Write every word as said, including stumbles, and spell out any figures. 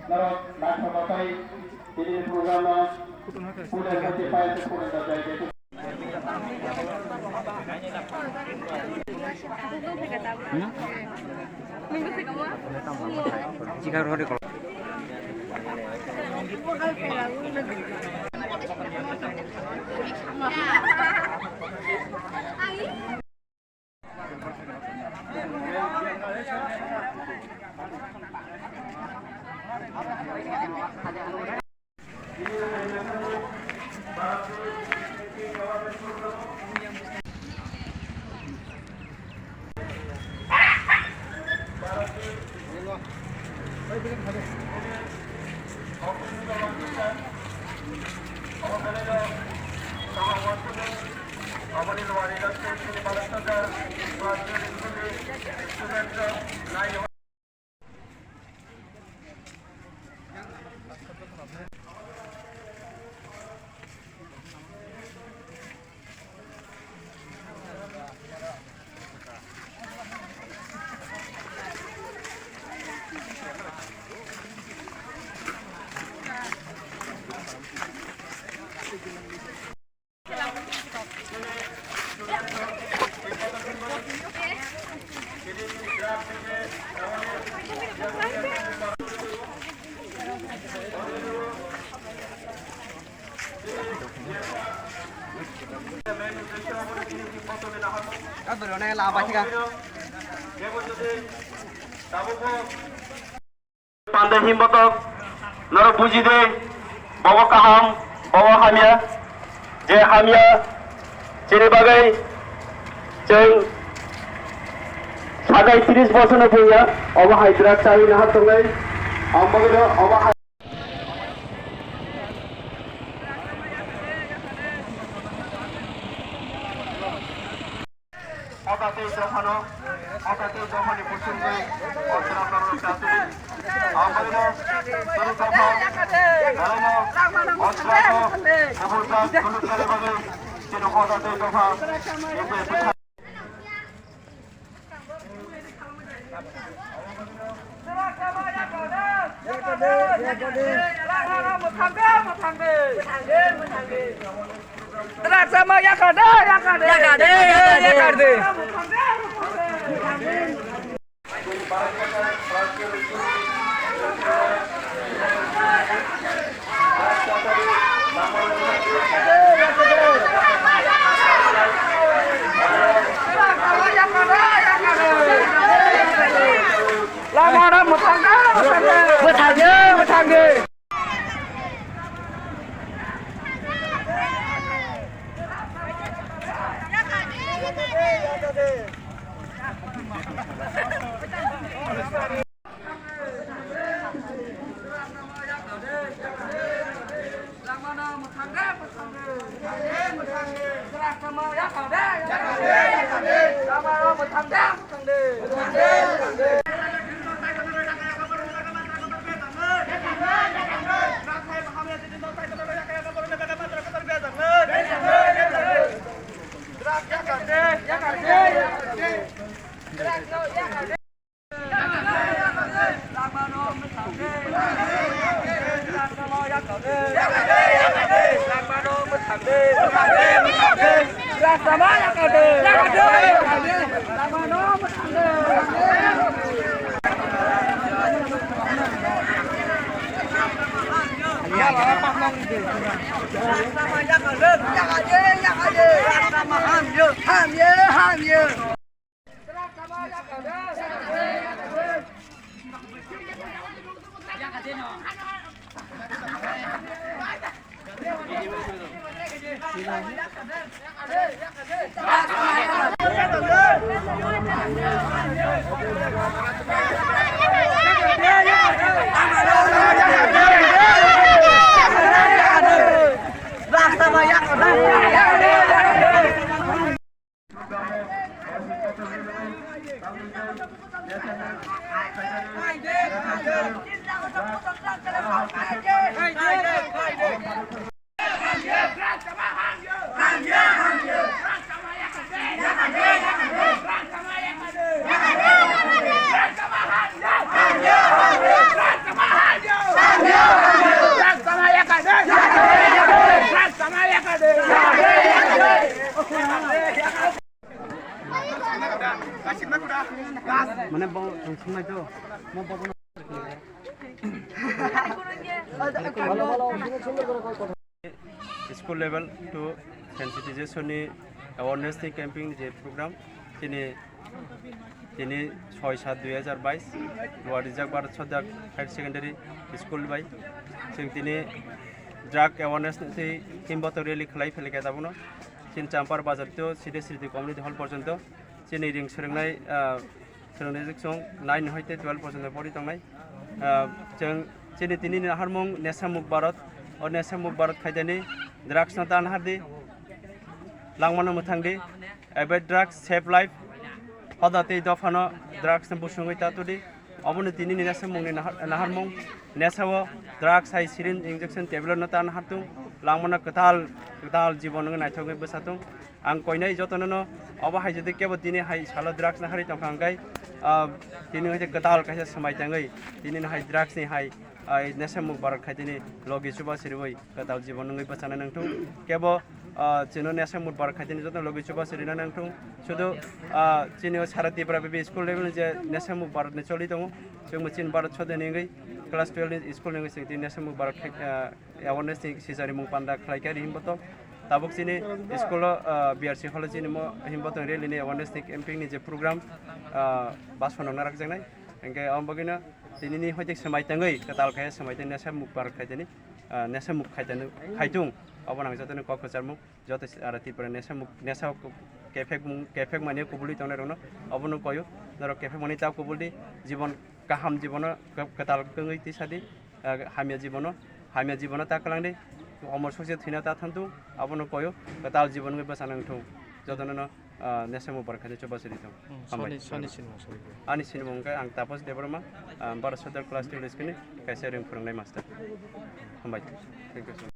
Norok naithok naithok tini program no puja jati pai se puja jati. Pande himbotok norok buji de, bobo kaham, bobo hamya, je hamya, chini bagwi chwng sakai tris bosorno thwngya, obo hai drugs chawi naha tongnai, ang bagwino obo hai. Oda tei dophano, oda tei dophani bosongni otra norok chasri. Ang bagwino tini dopha, naraino otra no, kubun ta kuluk kare bagwi, chini oda tei dopha, Lama rok mwthangdi, mwthangdi. Mwthangdi, mwthangdi. Hamya, hamya. School level to sensitization ni awareness ni camping ni je program, tini, tini soi sat dui hajar bais, Lower Rijak Bharat Sodar Higher Secondary School bai, chwng tini drug awareness ni himboto rally khlai philika tabukno, chini Champar Bazar to Side Sriti Community Hall porjonto, chini ring swrwngnai, ah, swrwngnai chwng nine hoite twelve porjonto pori tongnai. Ah, chwng chini tini ni naharmung Nesha Mukt Bharat, o Nesha Mukt Bharat khaidani drugs no tan hardi, langmano mwthangdi, avoid drugs, save life, hoda tei dophano drugs no busungwi tatudi. Oboni tini ni Nesha Mukt ni nahar-, naharmung, nesha o drugs hai syringe injection tablet no tan hartung, langmano kwtal, kwtal jibon wngwi naithokgwi bwsatung. Ang koinai jotono no obo hai jodi kebo tini hai salo drugs na hari tongkha hwnkhe, ah, tini hwnkhe kwtal kaisa swmai tangwi tini no hai drugs ni hai, ah, Nesha Mukt Bharat khai tini logi chuba siriwi kwtal jibon wngwi bwchana nangthung. Kebo, ah, chwngno Nesha Mukt Bharat khai tini jotono logi chuba sirina nangthung. Sudu, ah, chini o sara Tripura B B school level ni je Nesha Mukt Bharat ni choli tongo. Chwngbo chini Bharat Sodar ni wngwi class twelve ni school ni wngwi chwng tini Nesha Mukt Bharat khai, ah, awareness ni sijarimung panda khlai khe ri himboto. Tabuk chini school o, ah, B R C hall o chini mo himboto rally ni awareness ni camping ni je program, ah, bus phano narak jaknai. Hingke omo bagwino tini ni hoite swmai tangwi kwtal khe swmai tangwi Nesha Mukt Bharat khai tini, ah, Nesha Mukt khai tini khaitung. Obo nang joto ni kok kwcharmung joto si-, ara Tripura Nesha Mukt, Nesha o kephek mung, kephek mani kubuli tongnai rokno obono koyo. Norok kephek mani ta kubuli di, jibon kaham jibono kw-, kwtal wngwi tisa di. Ah, hamya jibono, hamya jibono ta kwlang di, omor sokse thwina ta thang thung, abono koyo, kwtal jibon wngwi bwsa nang thung. Jotono no, ah, Nesha Mukt Bharat khai tini chuba siri thung. Hmm, Hambai. Sani, sani sinimung sori. Ani sinimung wngkha ang Tapas Debbarma, ah, Bharat Sodar class twelve school ni kaisa rwng phwrwngnai master. Hambai. Thank you so much.